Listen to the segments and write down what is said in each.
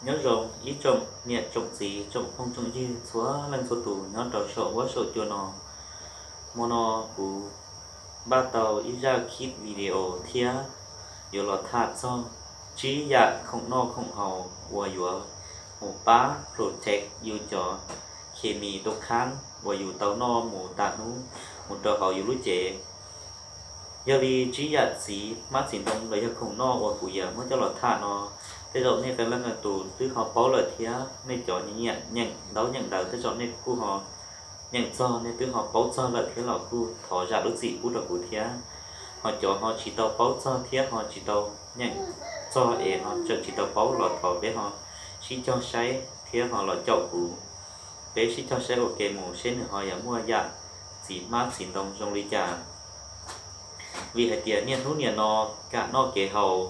Nyob zoo ib tsoom niam tsoom txiv tsoom phooj tsoom ywg txhua leej txhua tus nyob rau saum huab saum cua no. Hmo no kuv npaj tau ib zaj khib video thiab yuav los tham txog tsib yam khoom noj khoom haus uas yuav mus pab protect yus cov khes mis tus khaab uas yus tau noj mus tas hnub mus rau hauv yus lub cev. Yog li tsib yam txiv hmab txiv ntoo los yog khoom noj uas kuv yuav muab coj los tham no, tej zaum nej qee leej qee tus twb ho paub lawm thiab, nej cov nyiam nyeem ntaub nyeem ntawv tej zaum nej kuj ho nyeem txog, nej twb ho paub txog lawm thiab los kuj thov zam lub txim pub rau kuv thiab. Ho cov ho tsis tau paub txog thiab ho tsis tau nyeem txog es ho tseem tsis tau paub los thov peb ho sib cog saib thiab ho los caum kuv, peb sib cog saib ua ke mus seb nws ho yuav muaj yam txiv hmab txiv ntoo zoo li cas. Vim hais tias niaj hnub niam no kam noj kev haus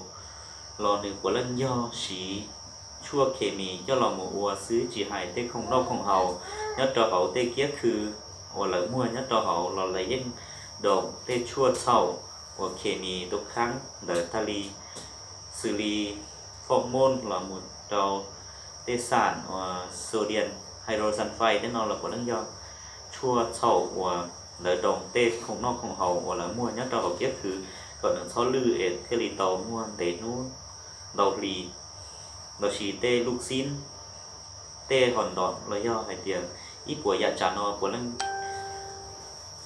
los nws puav leej yog siv tshuaj khes mis coj los mus ua xwb, tsis hais tej khoom noj khoom haus nyob rau hauv tej kiab khw uas lawv muag nyob rau hauv los lawv yeej doos tej tshuaj txhaum uas khes mis tus khaab ntawd tag li, xws li phom moj los mus rau tej xam uas sodium hydrosulfide tej no los puav leej yog tshuaj txhaum uas lawv doos tej khoom noj khoom haus uas lawv muag nyob rau hauv kiab khw kom nws txhob lwj es thiaj li tau muaj ntev hnub ntau hli, los sis tej lub xib, tej hom ntom los yog hais tias ib puas yam tsav no puav leej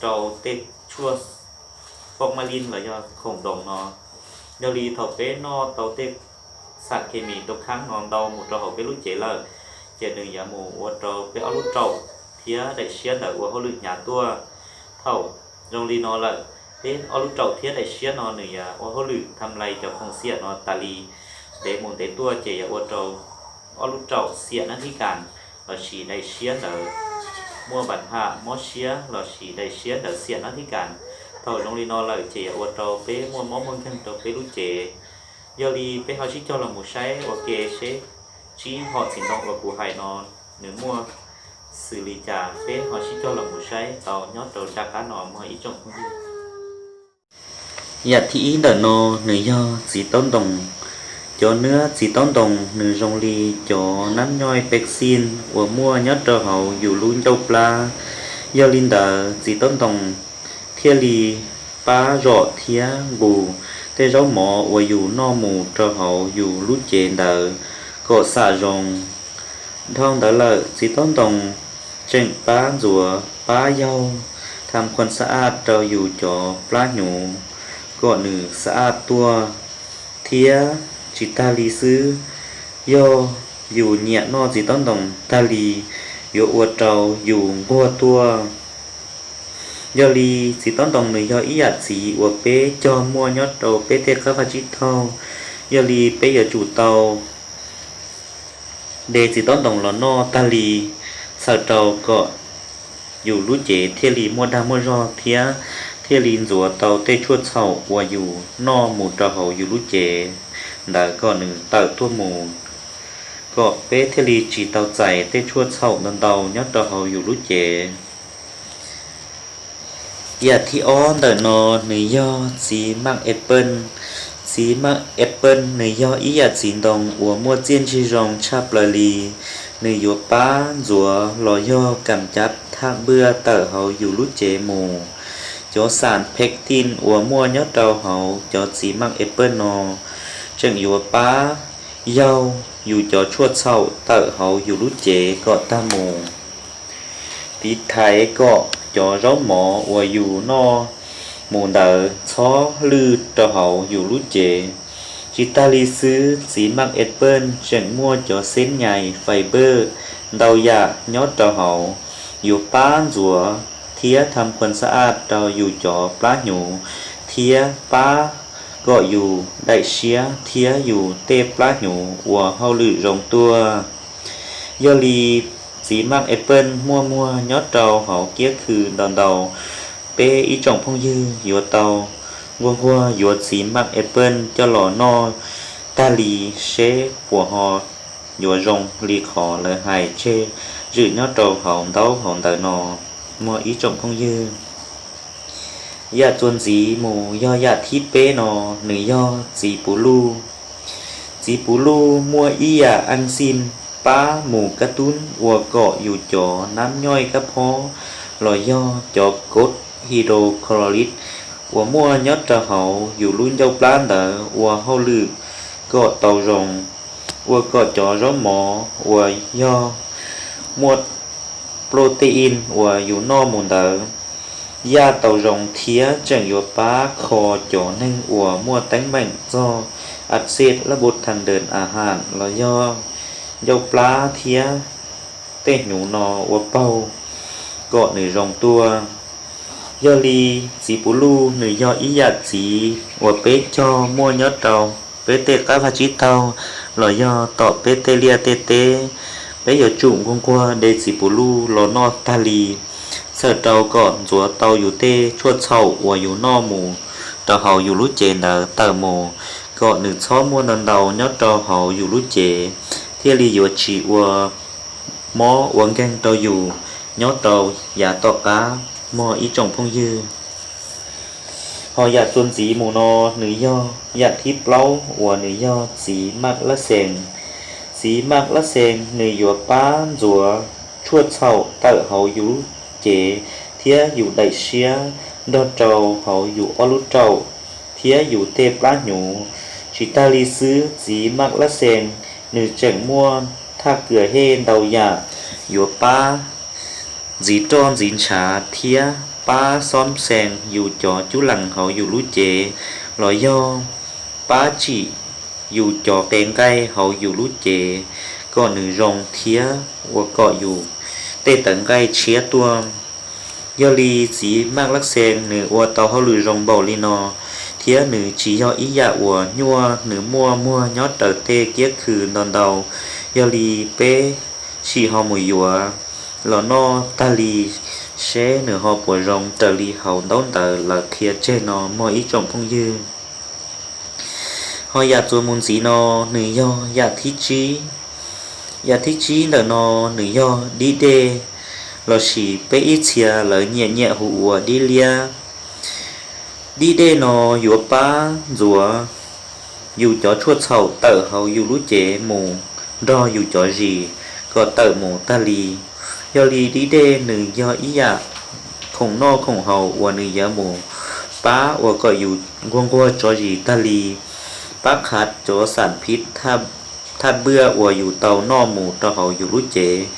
rau tej tshuaj formalin los yog khoom doos no. Yog li thaum peb noj tau tej xam khes mis tus khaab no ntau mus rau hauv peb lub cev lawm, ces nws yuav mus ua rau peb ob lub raum thiab daim siab ntawd ua hauj lwm hnyav tuaj. Thaum zoo li no lawm, peb ob lub raum thiab daim siab no nws yuav ua hauj lwm tham lais cov khoom xiam no tas li. Ntev mus ntev tuaj ces yuav ua rau ob lub raum xiam nab thib kas los sis daim siab ntawd muaj npa ham mob siab los sis daim siab ntawd xiam nab thib kas. Thaum zoo li no lawm ces yuav ua rau peb muaj mob muaj nkeeg rau peb lub cev. Yog li peb ho sib cog los mus saib ua ke seb tsib hom txiv ntoo uas kuv hais no nws muaj xws li cas, peb ho sib cog los mus saib tau nyob rau nram qab no mog ib tsoom phooj ywg. Yam thib ib ntawm no nws yog txiv taub ntoos. Cov nab txiv taub ntoos nws zoo li cov nab nyoij pexin uas muaj nyob rau hauv yus lub ncauj plab. Yog li ntawd txiv taub ntoos thiaj li pab zom thiab nqus tej zaub mov uas yus noj mus rau hauv yus lub cev ntawd kom xam zoo. Dhau ntawd lawm txiv taub ntoos tseem pab ntxuav pab yaug tham khuam xa aj rau yus cov plab hnyuv kom nws xa aj tuaj. Thiab tsis tag li xwb, yog yus nyiam noj txiv taub ntoos tag li yuav ua rau yus nquag tuaj. Yog li txiv taub ntoos nws yog ib yam txiv uas peb cog muaj nyob rau peb tej qab vaj tsib taug. Yog li peb yuav tsum tau de txiv taub ntoos los noj tag li, txhawm rau kom yus lub cev thiaj li muaj dag muaj zog thiab thiaj li ntxuav tau tej tshuaj txhaum uas yus noj mus rau hauv yus lub cev ntawd kom nws tawm tuaj mus, kom peb thiaj li tsis tau txais tej tshuaj txhaum ntau ntau nyob rau hauv yus lub cev. Yam thib ob ntawm no nws yog txiv maj apple. Txiv maj apple nws yog ib yam txiv ntoo uas muaj txiaj ntsig zoo tshaj plaws li. Nws yuav pab ntxuav los yog kam cab thaj npwaj tawm hauv yus lub cev mus. Cov xam pectin uas muaj nyob rau hauv cov txiv maj apple no tseem yuav pab yaug yus cov tshuaj txhaum tawm hauv yus lub cev kom tag mus, tiv thaiv kom cov zaub mov uas yus noj mus ntawd txhob lwj rau hauv yus lub cev. Tsis tag li xwb, txiv maj apple tseem muaj cov xeb nyais fiber ntau yam nyob rau hauv, yuav pab ntxuav thiab tham khuam xa aj rau yus cov plab hnyuv thiab pab kom yus daim siab thiab yus tej plab hnyuv ua hauj lwm zoo tuaj. Yog li txiv maj apple muaj muag nyob rau hauv kiab khw ntau ntau. Peb ib tsoom phooj ywg yuav tau nquag nquag yuav txiv maj apple coj los noj tag li seb puas ho yuav zoo li qhov lawv hais tseg zwm nyob rau hauv ntaub hauv ntawv no mog ib tsoom phooj ywg. Yam txuas ntxiv mus yog yam thib peb no, nws yog txiv puv luj. Txiv puv luj muaj ib yam enzyme pab mus kab tub ua kom yus cov nab nyoij kab phob los yog cov kod hydrochloric uas muaj nyob rau hauv yus lub ncauj plab ntawd ua hauj lwm kom tau zoo, ua kom cov zaub mov uas yog muaj protein uas yus noj mus ntawd yaj tau zoo thiab tseem yuav pab kho cov neeg uas muaj teeb meem txog axit lab pus thas das a has los yog ncauj plab thiab tej hnyuv no ua paug kom nws zoo tuaj. Yog li txiv puv luj nws yog ib yam txiv uas peb cog muaj nyob rau peb tej qab vaj tsib taug los yog tom peb tej liaj tej teb. Peb yuav tsum nquag nquag de txiv puv luj los noj tag li, txhawm rau kom ntxuav tau yus tej tshuaj txhaum uas yus noj mus rau hauv yus lub cev ntawd tawm mus, kom nws txhob muaj ntau ntau nyob rau hauv yus lub cev, thiaj li yuav tsis ua mob ua nkeeg rau yus nyob rau yav tom qab mog ib tsoom phooj ywg. Ho yam txuas ntxiv mus no nws yog yam thib plaub uas nws yog txiv maj lab xees. Txiv maj lab xees nws yuav pab ntxuav tshuaj txhaum tawm hauv yus lub cev thiab yus daim siab nrog rau hauv yus ob lub raum thiab yus tej plab hnyuv. Tsis tag li xwb, txiv maj lab xees nws tseem muaj thaj kws hej ntau yam yuav pab ntxiv roj ntxiv ntshav thiab pab xob xees yus cov cub lees hauv yus lub cev los yog pab tsim yus cov qe nqaij hauv yus lub cev kom nws zoo thiab ua kom yus tej tawv nqaij tshiab tuaj. Yog li txiv maj lab xees nws ua tau hauj lwm zoo npaum li no thiab nws tsis yog ib yam uas nyuaj, nws muaj muag nyob raws tej kiab khw ntau ntau. Yog li peb sim ho mus yuav los noj tag li seb nws ho puas zoo raws li hauv ntaub ntawv lawv qhia tseg no mog ib tsoom phooj ywg. Ho yam txuas mus ntxiv no nws yog yam thib tsib. Yam thib tsib ntawm no nws yog dib dej, lossis peb ib txhia lawv nyiam nyiam hu ua dib liab. Dib dej no yuav pab ntxuav yus cov tshuaj txhaum tawm hauv yus lub cev mus nrog yus cov zis kom tawm mus tag li. Yog li dib dej nws yog ib yam khoom noj khoom haus uas nws yuav mus pab ua kom yus nquag nquag tso zis tag li, pab qhav cov xam phiv thaj npwaj uas yus tau noj mus rau hauv yus lub cev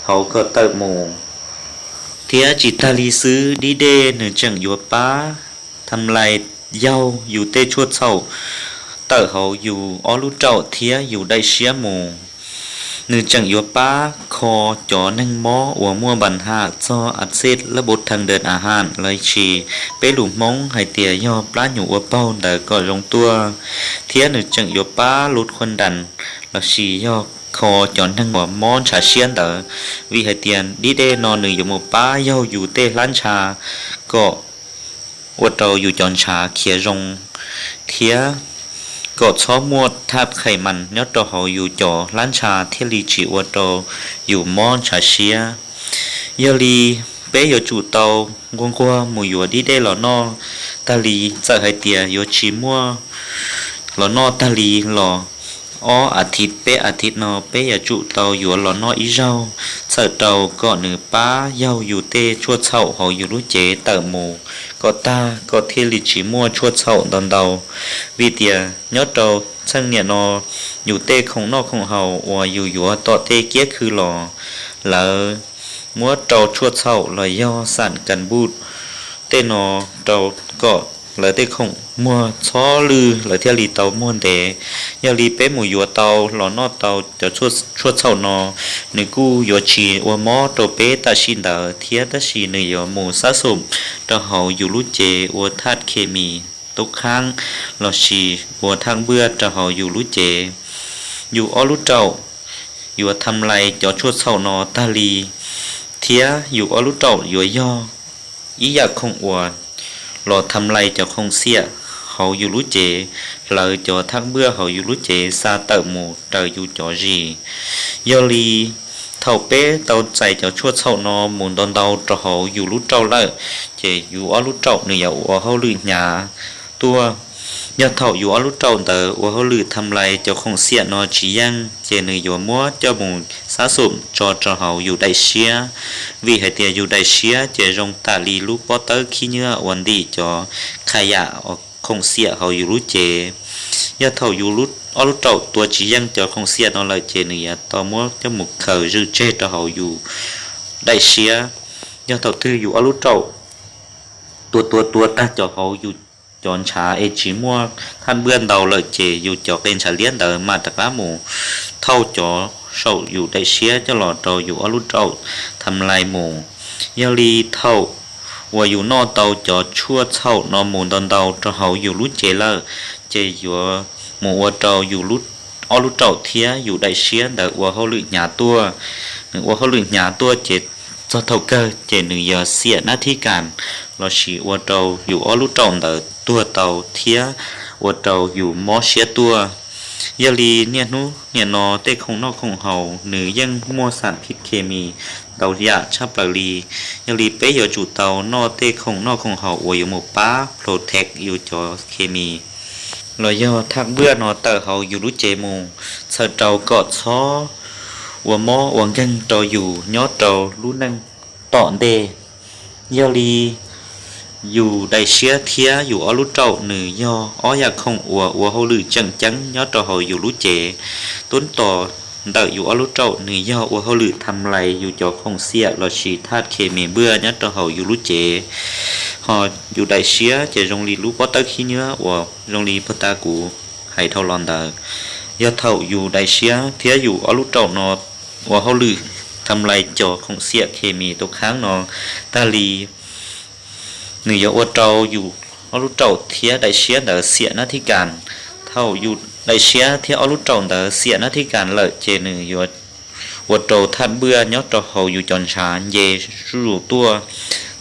hauv kom tawm mus. Thiab tsis tag li xwb, dib dej nws tseem yuav pab tham lais yaug yus tej tshuaj txhaum tawm hauv yus ob lub raum thiab yus daim siab mus. Nws tseem yuav pab kho cov neeg mob uas muaj npas ham txog a xej lab pus thas das a has lossis peb lus Hmoob hais tias yog plab hnyuv ua paug ntawd kom zoo tuaj. Thiab nws tseem yuav pab lub khuaj das lossis yog kho cov neeg uas mob ntshav siab ntawd, vim hais tias dib dej no nws yuav mus pab yaug yus tej hlab ntsha kom ua rau yus cov ntshav khiav zoo thiab kom txhob muaj thaj khais mas nyob rau hauv yus cov hlab ntsha thiaj li tsis ua rau yus mob ntshav siab. Yog li peb yuav tsum tau nquag nquag mus yuav dib dej los noj tag li. Txawm hais tias yuav tsis muaj los noj tag li los ob a thiv peb a thiv no peb yuav tsum tau yuav los noj ib zaug, txhawm rau kom nws pab yaug yus tej tshuaj txhaum hauv yus lub cev tawm mus kom tag kom thiaj li tsis muaj tshuaj txhaum ntau ntau. Vim tias nyob rau txheej niam no yus tej khoom noj khoom haus uas yus yuav tom tej kiab khw los lawv muab rau tshuaj txhaum los yog xam kas npuj tej no rau kom lawv tej khoom muag txhob lwj lawv thiaj li tau muag ntev. Yog li peb mus yuav tau los noj tau cov tshuaj txhaum no, nws kuj yuav tsis ua mob rau peb tam sim ntawd thiab tab sis nws yuav mus xab xum rau hauv yus lub cev ua thaj khes mis tub khaab lossis ua thaj npwaj rau hauv yus lub cev. Yus ob lub raum yuav tham lais cov tshuaj txhaum no tag li, thiab yus ob lub raum yuav yog ib yam khoom uas los tham lais cov khoom xiam hauv yus lub cev, hlawv cov thaj npwaj hauv yus lub cev xa tawm mus raws yus cov zis. Yog li thaum peb tau txais cov tshuaj txhaum no mus ntau ntau rau hauv yus lub raum lawm, ces yus ob lub raum nws yuav ua hauj lwm hnyav tuaj. Yog thaum yus ob lub raum ntawd ua hauj lwm tham lais cov khoom xiam no tsis yeej ces nws yuav muab coj mus xab xum tso rau hauv yus daim siab, vim hais tias yus daim siab ces zoo tam li lub pob tawb khib nyiab uas ntim cov kha yam khoom xiam hauv yus lub cev. Yog thaum yus ob lub raum tua tsis yeej cov khoom xiam no lawm ces nws yuav tau muab coj mus khaws zwm tseg rau hauv yus daim siab. Yog thaum twg yus ob lub raum tua tua tua tag cov hauv yus cov ntshav es tsis muaj thaj npaj ntau lawm ces yus cov qe ntshav liab ntawd mam rov qab mus thauj cov saum yus daim siab coj los rau yus ob lub raum tham lais mus. Yog li thaum uas yus noj tau cov tshuaj txhaum no mus ntau ntau rau hauv yus lub cev lawm, ces yuav mus ua rau yus ob lub raum thiab yus daim siab ntawd ua hauj lwm hnyav tuaj. Nws ua hauj lwm hnyav tuaj ces txog thaum kawg ces nws yuav xiam nab thib kas lossis ua rau yus ob lub raum ntawd tuag tau thiab ua rau yus mob siab tuaj. Yog li niaj hnub niaj no tej khoom noj khoom haus nws yeej muaj xam phij khes mis ntau yam tshaj plaws li. Yog li peb yuav tsum tau noj tej khoom noj khoom haus uas yuav mus pab protect yus cov khes mis los yog thaj npaj no tawm hauv yus lub cev mus, txhawm rau kom txhob ua mob ua nkeeg rau yus nyob rau lub neej tom ntej. Yog li yus daim siab thiab yus ob lub raum nws yog ob yam khoom uas ua hauj lwm tseem ceeb nyob rau hauv yus lub cev. Tub tom ntawm yus ob lub raum nws yog ua hauj lwm tham lais yus cov khoom xiam lossis thaj khes mis npaj nyob rau hauv yus lub cev. Ho yus daim siab ces zoo li lub pob tawb khib nyiab uas zoo li puag ta kuv hais dhau los ntawd. Yog thaum yus daim siab thiab yus ob lub raum no ua hauj lwm tham lais cov khoom xiam khes mis tub khaab no tag li, nws yuav ua rau yus ob lub raum thiab daim siab ntawd xiam nab thib kas. Thaum yus daim siab thiab ob lub raum ntawd xiam nab thib kas lawm ces nws yuav ua rau thaj npaj nyob rau hauv yus cov ntshav nce zuj zus tuaj.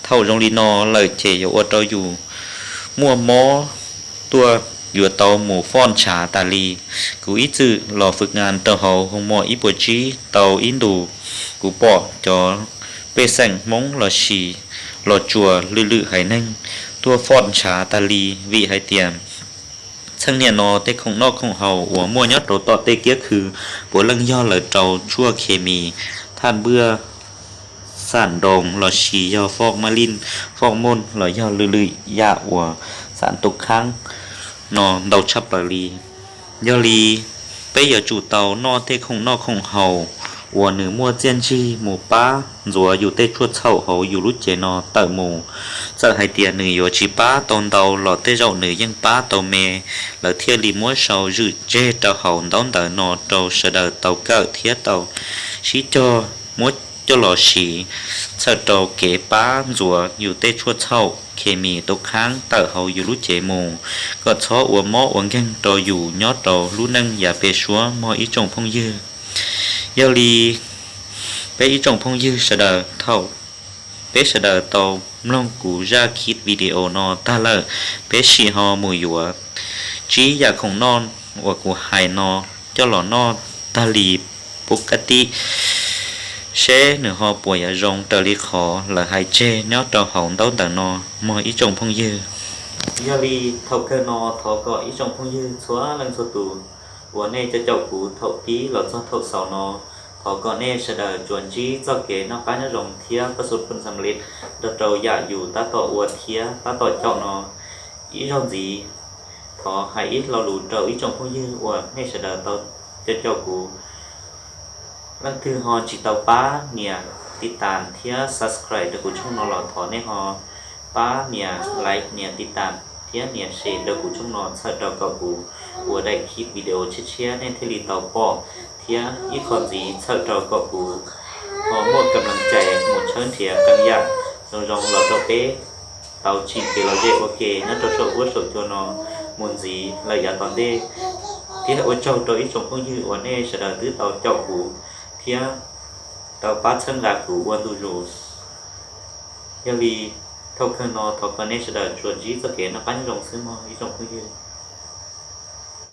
Thaum zoo li no lawm ces yuav ua rau yus muaj mob tuaj, yuav tau mus foj ntshav tas li. Kuv ib txwm los fwm ngas rau hauv hoo mom ib puas tsib tau ib ntus, kuv pom cov pej xeem Hmoob lossis Los Tsuas lwm lwm haiv neeg tuaj foj ntshav tas li, vim hais tias txheej niaj no tej khoom noj khoom haus uas muaj nyob rau tom tej kiab khw puav leej yog lawv rau tshuaj khes mis, thaj npaj, xam nroos lossis yog foj ma lij, foj moj los yog lwm lwm yam uas xam tub khaab no ntau tshaj plaws li. Yog li peb yuav tsum tau noj tej khoom noj khoom haus uas nws muaj txiaj ntsig mus pab ntxuav yus tej tshuaj txhaum hauv yus lub cev no tawm mus. Txawm hais tias nws yuav tsis pab tau ntau los tej zaum nws yeej pab tau me, lawv thiaj li muab sau zwm tseg rau hauv ntaub ntawv no rau sawv daws tau kawm thiab tau sib cog muab coj los siv, txhawm rau kev pab ntxuav yus tej tshuaj txhaum khes mis tub khaab tawm hauv yus lub cev mus, kom txhob ua mob ua nkeeg rau yus nyob rau lub neej yav pem suab mog ib tsoom phooj ywg. Yog li peb ib tsoom phooj ywg sawv daws, thaum peb sawv daws tau mloog kuv zaj khib video no tag lawm, peb sim ho mus yuav tsib yam khoom noj uas kuv hais no coj los noj tag li pub kab tib, seb nws ho puas yuav zoo raws li qhov lawv hais tseg nyob rau hauv ntaub ntawv no mog ib tsoom phooj ywg. Yog li thaum kawg no thov kom ib tsoom phooj ywg txhua leej txhua tus uas nej cov caum kuv thaum pib los txog thaum xaus no, thov kom nej sawv daws tsuas ntsib txoj kev noj qab nyob zoo thiab pab xus phooj xam li nrog rau yam yus tab tom ua thiab tab tom caum no ib zaug ntxiv. Thov hais ib lo lus rau ib tsoom phooj ywg uas nej sawv daws tau caum kuv, leej twg ho tsis tau pab nias tiv tas thiab subscribe rau kuv tshooj no los thov nej ho pab nias like, nias tiv tas thiab nias share rau kuv tshooj no txhawm rau kom kuv ua daim khib video tshiab tshiab nej thiaj li tau pom, thiab ib qho ntxiv txhawm rau kom kuv ho muaj kam lees cai mus tshawb nrhiav qee yam zoo zoo los rau peb tau tsim kev lom zem ua ke nyob rau saum huab saum cua no mus ntxiv lawm yav tom ntej. Thiab ua tsaug rau ib tsoom phooj ywg uas nej sawv daws twb tau caum kuv thiab tau pab txhawb nqa kuv ua ntu zus. Yog li thaum kawg no thov kom nej sawv daws tsuas ntsib txoj kev noj qab nyob zoo xwb mog ib tsoom phooj ywg.